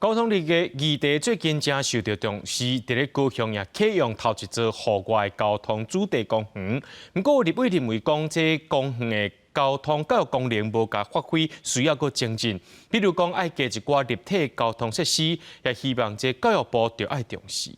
交通的議題最近正受到重視，佇咧高雄也啟用頭一座戶外交通主題公園。毋過立委認為講，這公園的交通教育功能無共發揮，需要閣精進。比如講，愛加一寡立體交通設施，也希望這教育部著愛重視。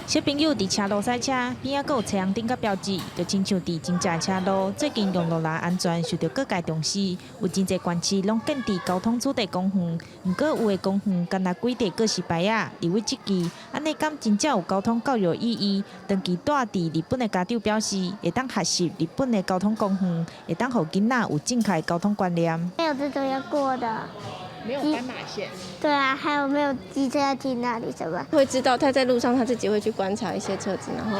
小朋友佇車路賽車，邊仔閣有青紅燈佮標誌，就親像佇真正車路。最近用路人安全受到各界重視，有真濟縣市攏建置交通主題公園。毋過有的公園干焦幾塊告示牌仔，立委質疑，按呢敢真正有交通教育意義？長期蹛佇日本的家長表示，會當學習日本的交通公園，會當予囡仔有正確交通觀念。沒有這種要過的。沒有斑馬線。對啊，還有沒有機車要停那裡什麼？會知道他在路上，他自己會去觀察一些車子，然後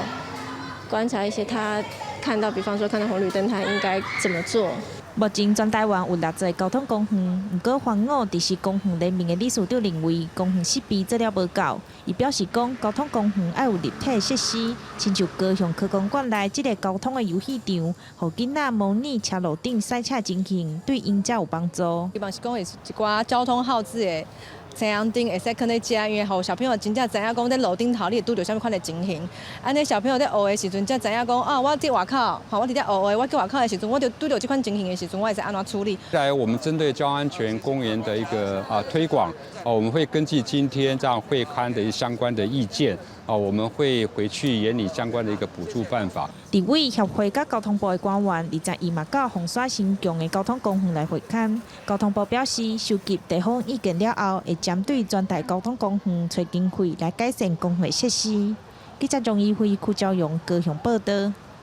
觀察一些他看到，比方說看到紅綠燈，他應該怎麼做。目前全台灣有六座交通公園，毋過環五特色公園聯盟的理事長認為，公園設備做了無夠。伊表示講，交通公園愛有立體設施，親像高雄科工館內這个交通的遊戲場，予囡仔模擬車路頂賽車情形，對𪜶才有幫助。希望是講會一寡交通號誌的青紅燈會使囥佇遮，因為予小朋友真正知影講，佇路頂頭你會拄著啥物款的情形。按呢小朋友佇學的時陣，才知影講啊，我佇外口，吼，我佇遮學的，我去外口的時陣，我就拄著這款情形的時陣，我會使按怎處理。再來，我們針對交通安全公園的一個推廣，我們會根據今天這樣會勘的一相關的意見，我們會回去研擬相關的一個補助辦法。立委協會佮交通部的官員，22嘛到鳳山新強的交通公園來會勘。交通部表示，收集地方意見了後，會針對全台交通公園揣經費來改善公園設施。記者張怡輝、柯昭陽高雄報道。